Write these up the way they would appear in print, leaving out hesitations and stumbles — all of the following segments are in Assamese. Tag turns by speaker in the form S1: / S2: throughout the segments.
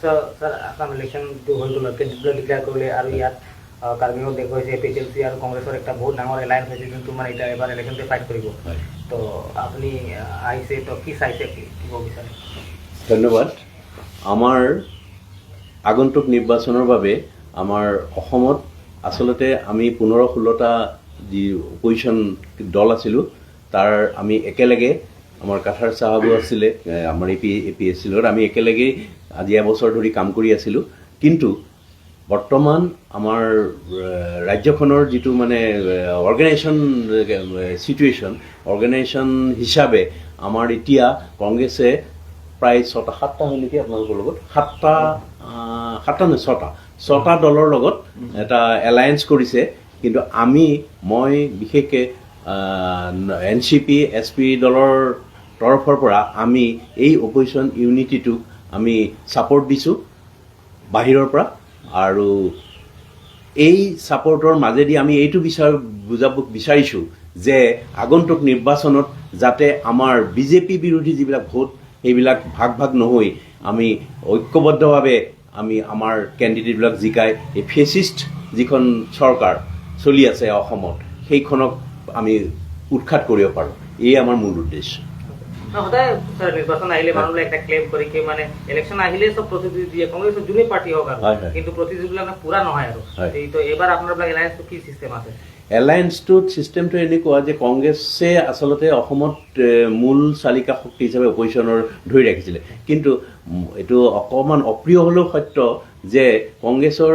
S1: ছাৰ, আছাম ইলেকশ্যনটো হৈ গ'ল, কেণ্ডিডেট ডিক্লেয়াৰ কৰিলে আৰু ইয়াত কাৰ্বিঙত দেখুৱাইছে A P H L C আৰু কংগ্ৰেছৰ একটা বহুত ডাঙৰ এলায়েন্স হৈছে, যোনটো মানে এতিয়া এবাৰ ইলেকশ্যনতে ফাইট কৰিব। তো আপুনি আহিছে, তো কি চাইছে, কি ক'ব বিচাৰে?
S2: ধন্যবাদ। আমাৰ আগন্তুক নিৰ্বাচনৰ বাবে আমাৰ অসমত আচলতে আমি 15-16টা যি অপজিশ্যন দল আছিলোঁ, তাৰ আমি একেলগে, আমাৰ কাথাৰ চাহাবো আছিলে, আমাৰ এ পি এছ চিৰ লগত আমি একেলগেই আজি এবছৰ ধৰি কাম কৰি আছিলোঁ। কিন্তু বৰ্তমান আমাৰ ৰাজ্যখনৰ যিটো মানে অৰ্গেনাইজেশ্যন চিটুৱেশ্যন, অৰ্গেনাইজেশ্যন হিচাপে আমাৰ এতিয়া কংগ্ৰেছে প্ৰায় ছটা সাতটা হয় নেকি আপোনালোকৰ লগত, সাতটা, সাতটা নহয়, ছটা দলৰ লগত এটা এলায়েন্স কৰিছে। কিন্তু মই বিশেষকৈ এনচিপি এছপি দলৰ তৰফৰ পৰা আমি এই অপজিশ্যন ইউনিটিটোক আমি ছাপৰ্ট দিছোঁ বাহিৰৰ পৰা। আৰু এই ছাপৰ্টৰ মাজেদি আমি এইটো বুজাব বিচাৰিছোঁ যে আগন্তুক নিৰ্বাচনত যাতে আমাৰ বিজেপি বিৰোধী যিবিলাক ভোট, সেইবিলাক ভাগ ভাগ নহৈ আমি ঐক্যবদ্ধভাৱে আমি আমাৰ কেণ্ডিডেটবিলাক জিকাই এই ফেচিষ্ট যিখন চৰকাৰ চলি আছে অসমত, সেইখনক আমি উৎখাত কৰিব পাৰোঁ। এই আমাৰ মূল উদ্দেশ্য।
S1: সদায় ছাৰ, নিৰ্বাচন আহিলে মানুহবিলাক এটা ক্লেইম কৰে কি মানে ইলেকশ্যন আহিলে চব প্ৰতিশ্ৰুতি দিয়ে, কংগ্ৰেছৰ যোনে পাৰ্টি হওক আৰু
S2: হয়, হয়।
S1: কিন্তু প্ৰতিশ্ৰুতিবিলাক মানে পুৰা নহয় আৰু তো এইবাৰ আপোনাৰবিলাক এলায়েন্সটো কি চিষ্টেম আছে?
S2: এলায়েন্সটোত চিষ্টেমটো এনেকুৱা যে কংগ্ৰেছে আচলতে অসমত মূল চালিকা শক্তি হিচাপে অপজিশ্যনৰ ধৰি ৰাখিছিলে। কিন্তু এইটো অকণমান অপ্ৰিয় হ'লেও সত্য যে কংগ্ৰেছৰ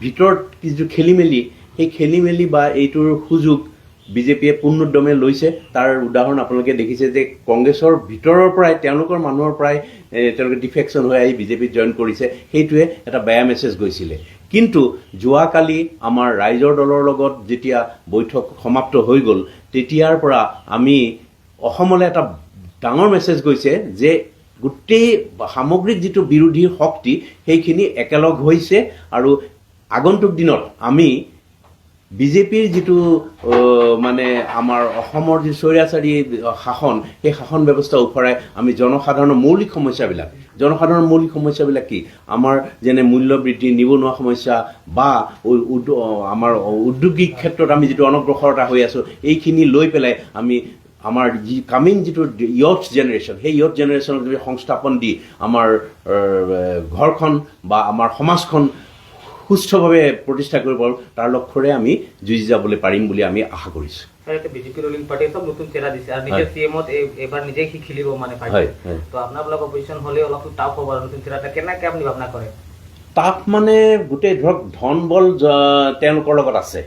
S2: ভিতৰত যিটো খেলি মেলি, সেই খেলি মেলি বা এইটোৰ সুযোগ বিজেপিয়ে পূৰ্ণোদ্যমে লৈছে। তাৰ উদাহৰণ আপোনালোকে দেখিছে যে কংগ্ৰেছৰ ভিতৰৰ পৰাই তেওঁলোকৰ মানুহৰ পৰাই তেওঁলোকে ডিফেকশ্যন হৈ আহি বিজেপিত জইন কৰিছে। সেইটোৱে এটা বেয়া মেছেজ গৈছিলে। কিন্তু যোৱাকালি আমাৰ ৰাইজৰ দলৰ লগত যেতিয়া বৈঠক সমাপ্ত হৈ গ'ল, তেতিয়াৰ পৰা আমি অসমলৈ এটা ডাঙৰ মেছেজ গৈছে যে গোটেই সামগ্ৰিক যিটো বিৰোধী শক্তি, সেইখিনি একেলগ হৈছে আৰু আগন্তুক দিনত আমি বিজেপিৰ যিটো মানে আমাৰ অসমৰ যি স্বৈৰাচাৰী শাসন, সেই শাসন ব্যৱস্থা উফৰাই আমি জনসাধাৰণৰ মৌলিক সমস্যাবিলাক কি, আমাৰ যেনে মূল্য বৃদ্ধি, নিবনুৱা সমস্যা বা আমাৰ ঔদ্যোগিক ক্ষেত্ৰত আমি যিটো অনগ্ৰসৰতা হৈ আছোঁ, এইখিনি লৈ পেলাই আমি আমাৰ যি কামিং যিটো ইয়থ জেনেৰেশ্যন, সেই ইয়থ জেনেৰেশ্যনক যদি সংস্থাপন দি আমাৰ ঘৰখন বা আমাৰ সমাজখন সুস্থভাৱে প্ৰতিষ্ঠা কৰিব পাৰোঁ, তাৰ লক্ষ্যৰে আমি যুঁজি যাবলৈ পাৰিম বুলি আমি আশা কৰিছোঁ।
S1: স্যাৰ, এতিয়া বিজেপি ৰুলিং পাৰ্টি চব নতুন চেহেৰা দিছে আৰু নিজে চিএমত এইবাৰ নিজে সি খেলিব মানে পাৰ্টি।
S2: হয় হয়
S1: তো আপোনালোক অপজিশ্যন হ'লে অলপ টাফ হ'ব আৰু নতুন চেহেৰাটা কেনেকে আপুনি ভাৱনা কৰে?
S2: টাফ মানে গোটেই ধৰক ধন বল তেওঁলোকৰ লগত আছে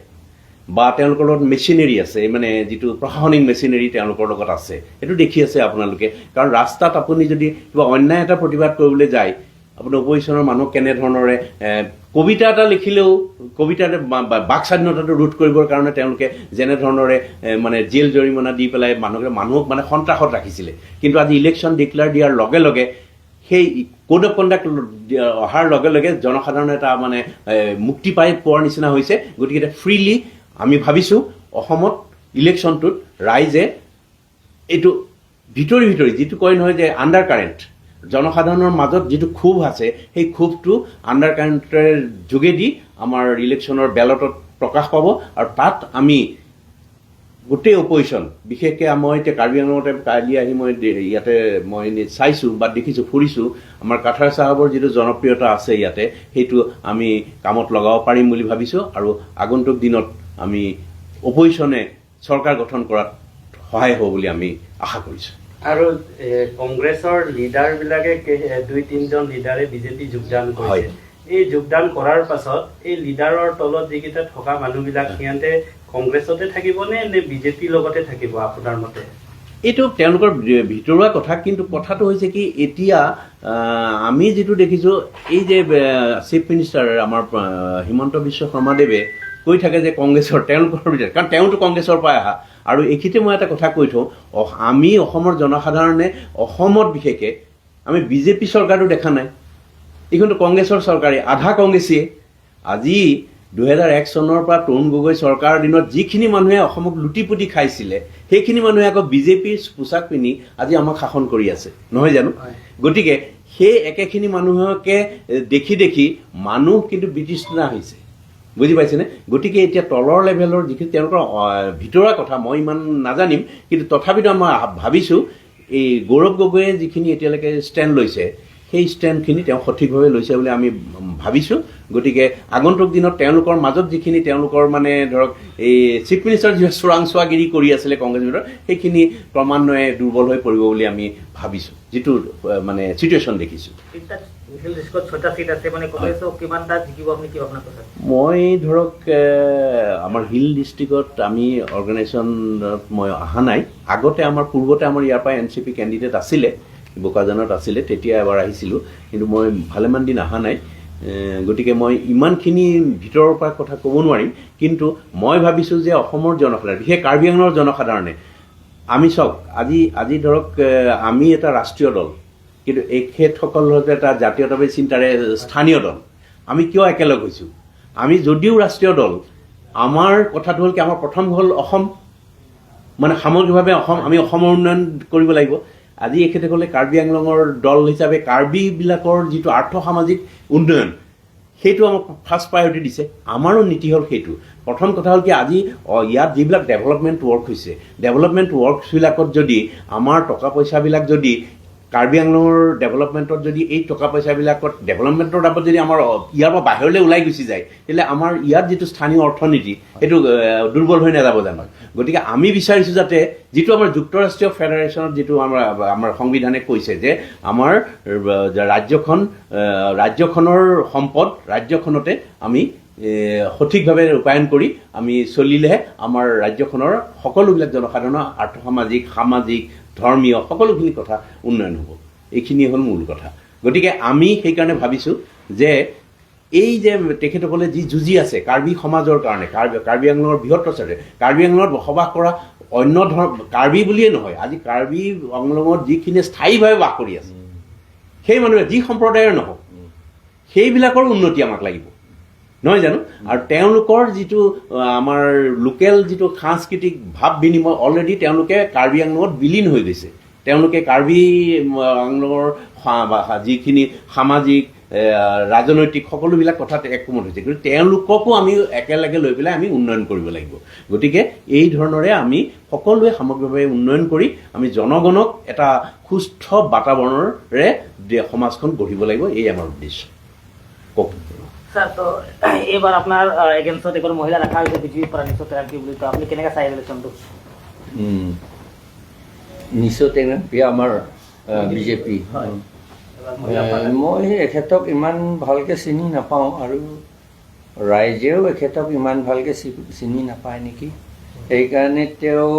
S2: বা তেওঁলোকৰ লগত মেচিনেৰী আছে, মানে যিটো প্ৰশাসনিক মেচিনেৰী তেওঁলোকৰ লগত আছে, সেইটো দেখি আছে আপোনালোকে। কাৰণ ৰাস্তাত আপুনি যদি কিবা অন্যায় এটা প্ৰতিবাদ কৰিবলৈ যায়, আপুনি অপজিশ্যনৰ মানুহক কেনেধৰণেৰে কবিতা এটা লিখিলেও কবিতাতে বাক স্বাধীনতাটো ৰোধ কৰিবৰ কাৰণে তেওঁলোকে যেনেধৰণেৰে মানে জেল জৰিমনা দি পেলাই মানুহক মানে সন্ত্ৰাসত ৰাখিছিলে। কিন্তু আজি ইলেকশ্যন ডিক্লেয়াৰ দিয়াৰ লগে লগে, সেই কোড অফ কণ্ডাক্ট অহাৰ লগে লগে জনসাধাৰণে এটা মানে মুক্তি পোৱাৰ নিচিনা হৈছে। গতিকে এতিয়া ফ্ৰীলি আমি ভাবিছোঁ অসমত ইলেকশ্যনটোত ৰাইজে এইটো ভিতৰি ভিতৰি যিটো কয় নহয় যে আণ্ডাৰ কাৰেণ্ট, জনসাধাৰণৰ মাজত যিটো ক্ষোভ আছে, সেই ক্ষোভটো আণ্ডাৰ কাৰেণ্টৰ যোগেদি আমাৰ ইলেকশ্যনৰ বেলটত প্ৰকাশ পাব। আৰু তাত আমি গোটেই অপজিশ্যন, বিশেষকৈ মই এতিয়া কাৰ্বি আংলঙতে কালি আহি মই ইয়াতে মই এনেই চাইছোঁ বা দেখিছোঁ, ফুৰিছোঁ, আমাৰ কাথাৰ চাহাবৰ যিটো জনপ্ৰিয়তা আছে ইয়াতে, সেইটো আমি কামত লগাব পাৰিম বুলি ভাবিছোঁ। আৰু আগন্তুক দিনত আমি অপজিশ্যনে চৰকাৰ গঠন কৰাত সহায় হ'ব বুলি আমি আশা কৰিছোঁ।
S3: আৰু কংগ্ৰেছৰ লিডাৰ বিলাকে দুই তিনিজন লিডাৰে বিজেপি যোগদান কৰিছে। এই যোগদান কৰাৰ পাছত এই লিডাৰৰ তলত যিকেইটা থকা মানুহবিলাক, সিহঁতে কংগ্ৰেছতে থাকিব নে নে বিজেপিৰ লগতে থাকিব আপোনাৰ মতে?
S2: এইটো তেওঁলোকৰ ভিতৰুৱা কথা। কিন্তু কথাটো হৈছে কি, এতিয়া আমি যিটো দেখিছোঁ, এই যে চিফ মিনিষ্টাৰ আমাৰ হিমন্ত বিশ্ব শৰ্মাদেৱে কৈ থাকে যে কংগ্ৰেছৰ তেওঁলোকৰ ভিতৰত, কাৰণ তেওঁতো কংগ্ৰেছৰ পৰাই অহা। আৰু এইখিনিতে মই এটা কথা কৈ থওঁ, আমি অসমৰ জনসাধাৰণে অসমত বিশেষকৈ আমি বিজেপি চৰকাৰটো দেখা নাই। এইখনতো কংগ্ৰেছৰ চৰকাৰেই, আধা কংগ্ৰেছীয়ে। আজি 2001 চনৰ পৰা তৰুণ গগৈ চৰকাৰৰ দিনত যিখিনি মানুহে অসমক লুটি পুটি খাইছিলে, সেইখিনি মানুহে আকৌ বিজেপিৰ পোচাক পিন্ধি আজি আমাক শাসন কৰি আছে, নহয় জানো?
S3: হয়।
S2: গতিকে সেই একেখিনি মানুহকে দেখি দেখি মানুহ কিন্তু বিতৃষ্ণা হৈছে, বুজি পাইছেনে? গতিকে এতিয়া তলৰ লেভেলৰ যিখিনি তেওঁলোকৰ ভিতৰুৱা কথা মই ইমান নাজানিম, কিন্তু তথাপিতো মই ভাবিছোঁ এই গৌৰৱ গগৈয়ে যিখিনি এতিয়ালৈকে ষ্টেণ্ড লৈছে, সেই ষ্টেণ্ডখিনি তেওঁ সঠিকভাৱে লৈছে বুলি আমি ভাবিছোঁ। গতিকে আগন্তুক দিনত তেওঁলোকৰ মাজত যিখিনি তেওঁলোকৰ মানে ধৰক এই চিফ মিনিষ্টাৰ যি চোৰাংচোৱাগিৰি কৰি আছিলে কংগ্ৰেছ ভিতৰত, সেইখিনি ক্ৰমান্বয়ে দুৰ্বল হৈ পৰিব বুলি আমি ভাবিছোঁ, যিটো মানে চিটুৱেশ্যন দেখিছোঁ।
S1: তিনিটা হিল ডিষ্ট্ৰিক্টত ছয়টা চিট আছে, মানে কংগ্ৰেছক কিমানটা জিকিব, আপুনি কি ভাৱনা কৰিছে?
S2: মই ধৰক আমাৰ হিল ডিষ্ট্ৰিক্টত আমি অৰ্গেনাইজেশ্যনত মই অহা নাই। আগতে আমাৰ পূৰ্বতে আমাৰ ইয়াৰ পৰা এনচিপি কেণ্ডিডেট আছিলে, বোকাজানত আছিলে, তেতিয়া এবাৰ আহিছিলোঁ, কিন্তু মই ভালেমান দিন অহা নাই। গতিকে মই ইমানখিনি ভিতৰৰ পৰা কথা ক'ব নোৱাৰিম, কিন্তু মই ভাবিছোঁ যে অসমৰ জনসাধাৰণ, বিশেষ কাৰ্বি আংলঙৰ জনসাধাৰণে, আমি চাওক আজি আজি ধৰক আমি এটা ৰাষ্ট্ৰীয় দল, কিন্তু এখেতসকল হৈছে এটা জাতীয়তাবাদী চিন্তাৰে স্থানীয় দল। আমি কিয় একেলগ হৈছোঁ? আমি যদিও ৰাষ্ট্ৰীয় দল, আমাৰ কথাটো হ'ল কি, আমাৰ প্ৰথম হ'ল অসম, মানে সামগ্ৰিকভাৱে অসম, আমি অসমৰ উন্নয়ন কৰিব লাগিব। আজি এখেতসকলে কাৰ্বি আংলঙৰ দল হিচাপে কাৰ্বিবিলাকৰ যিটো আৰ্থ-সামাজিক উন্নয়ন, সেইটো আমাক ফাৰ্ষ্ট প্ৰায়ৰিটি দিছে। আমাৰো নীতি হ'ল সেইটো। প্ৰথম কথা হ'ল কি, আজি ইয়াত যিবিলাক ডেভেলপমেণ্ট ৱৰ্ক হৈছে, ডেভেলপমেণ্ট ৱৰ্কছবিলাকত যদি আমাৰ টকা পইচাবিলাক যদি কাৰ্বি আংলঙৰ ডেভেলপমেণ্টত যদি এই টকা পইচাবিলাকত ডেভেলপমেণ্টৰ নামত যদি আমাৰ ইয়াৰ পৰা বাহিৰলৈ ওলাই গুচি যায়, তেতিয়াহ'লে আমাৰ ইয়াত যিটো স্থানীয় অৰ্থনীতি, সেইটো দুৰ্বল হৈ নাযাব জানো? গতিকে আমি বিচাৰিছোঁ যাতে যিটো আমাৰ যুক্তৰাষ্ট্ৰীয় ফেডাৰেশ্যনত যিটো আমাৰ আমাৰ সংবিধানে কৈছে যে আমাৰ ৰাজ্যখনৰ সম্পদ ৰাজ্যখনতে আমি সঠিকভাৱে ৰূপায়ণ কৰি আমি চলিলেহে আমাৰ ৰাজ্যখনৰ সকলোবিলাক জনসাধাৰণৰ আৰ্থসামাজিক, সামাজিক, ধৰ্মীয় সকলোখিনি কথা উন্নয়ন হ'ব। এইখিনিয়ে হ'ল মূল কথা। গতিকে আমি সেইকাৰণে ভাবিছোঁ যে এই যে তেখেতসকলে যি যুঁজি আছে কাৰ্বি সমাজৰ কাৰণে, কাৰ্বি কাৰ্বি আংলঙৰ বৃহত্তৰ স্বাৰ্থে, কাৰ্বি আংলঙত বসবাস কৰা অন্য ধৰ্ম, কাৰ্বি বুলিয়ে নহয়, আজি কাৰ্বি আংলঙত যিখিনি স্থায়ীভাৱে বাস কৰি আছে, সেই মানুহে যি সম্প্ৰদায়ৰ নহওক, সেইবিলাকৰ উন্নতি আমাক লাগিব, নহয় জানো? আৰু তেওঁলোকৰ যিটো আমাৰ লোকেল যিটো সাংস্কৃতিক ভাৱ বিনিময়, অলৰেডি তেওঁলোকে কাৰ্বি আংলঙত বিলীন হৈ গৈছে। তেওঁলোকে কাৰ্বি আংলঙৰ যিখিনি সামাজিক, ৰাজনৈতিক সকলোবিলাক কথাত একমত হৈছে। গতিকে তেওঁলোককো আমি একেলগে লৈ পেলাই আমি উন্নয়ন কৰিব লাগিব। গতিকে এই ধৰণেৰে আমি সকলোৱে সামগ্ৰিকভাৱে উন্নয়ন কৰি আমি জনগণক এটা সুস্থ বাতাবৰণেৰে সমাজখন গঢ়িব লাগিব, এই আমাৰ উদ্দেশ্য। কওক।
S1: ছাৰ, তো এইবাৰ আপোনাৰ এগেইনষ্টত এইবাৰ মহিলা ৰখা হৈছে বিজেপিৰ পৰা, নিচো তেৰাংপি বুলি, তো আপুনি কেনেকৈ চাই ইলেকশ্যনটো?
S4: নিচো তেৰাংপি আমাৰ বিজেপি।
S1: হয়, এইবাৰ মহিলা পৰা।
S4: মই এখেতক ইমান ভালকে চিনি নাপাওঁ আৰু ৰাইজেও এখেতক ইমান ভালকে চিনি নাপায় নেকি, সেইকাৰণে তেওঁ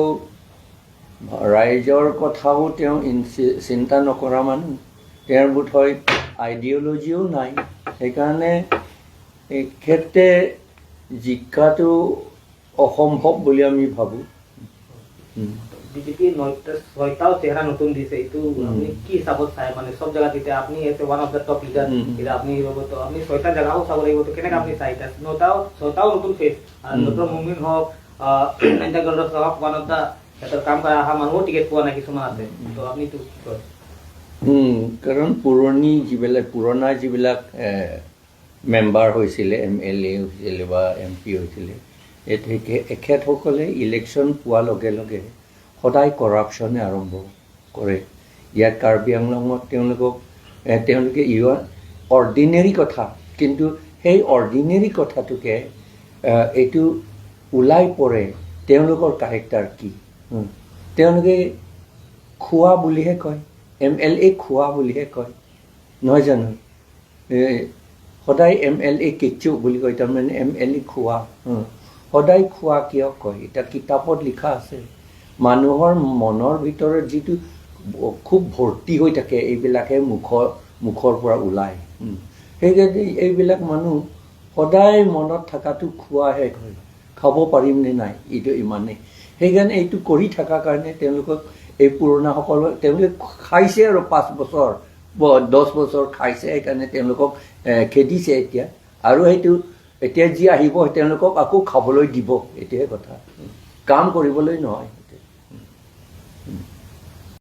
S4: ৰাইজৰ কথাও তেওঁ চিন্তা নকৰা মানুহ। তেওঁৰ বোধহয় আইডিঅ'লজিও নাই, সেইকাৰণে এখেতে জিকাটো অসম্ভৱ বুলি আমি ভাবোঁ।
S1: বিজেপি ছয়টাও চেহেৰা নতুন দিছে, এইটো আপুনি কি হিচাপত চাই? মানে চব জেগাত এতিয়া আপুনি আছে one of the top leader, এতিয়া আপুনি ৰ'ব, তো আপুনি ছয়টা জেগাও চাব লাগিব, তো কেনেকৈ আপুনি চাই এতিয়া নটাও ছয়টাও নতুন ফেচ, ডক্টৰ মুমিন হওক, গণৰাজ হওক, ওৱান অফ the সিহঁতৰ কাম কৰা অহা মানুহো টিকেট পোৱা নাই কিছুমান আছে, তো আপুনি এইটো কি কয়?
S4: কাৰণ পুৰণি যিবিলাক পুৰণা যিবিলাক মেম্বাৰ হৈছিলে, এমএলএ হৈছিলে বা এমপি হৈছিলে, এখেতসকলে ইলেকশ্যন পোৱাৰ লগে লগে সদায় কৰাপশ্যনে আৰম্ভ কৰে। ইয়াত কাৰ্বি আংলঙত তেওঁলোকক তেওঁলোকে ইউ অৰ্ডিনেৰী কথা, কিন্তু সেই অৰ্ডিনেৰী কথাটোকে এইটো ওলাই পৰে তেওঁলোকৰ কাৰেক্টাৰ কি। তেওঁলোকে খোৱা বুলিহে কয়, এমএলএ খোৱা বুলিহে কয়, নহয় জানো? সদায় এমএলএ কেঁচু বুলি কয়, তাৰমানে এমএলএ খোৱা। সদায় খোৱা কিয় কয়? এতিয়া কিতাপত লিখা আছে, মানুহৰ মনৰ ভিতৰত যিটো খুব ভৰ্তি হৈ থাকে, এইবিলাকে মুখৰ পৰা ওলায়। সেইকাৰণে এইবিলাক মানুহ সদায় মনত থকাটো খোৱাহে কয়, খাব পাৰিম নে নাই, এইটো ইমানেই। সেইকাৰণে এইটো কৰি থকাৰ কাৰণে তেওঁলোকক এই পুৰণাসকল তেওঁলোকে খাইছে আৰু 5 বছৰ 10 বছৰ খাইছে, সেইকাৰণে তেওঁলোকক খেদিছে এতিয়া। আৰু সেইটো এতিয়া যি আহিব তেওঁলোকক আকৌ খাবলৈ দিব, এইটোহে কথা, কাম কৰিবলৈ নহয়।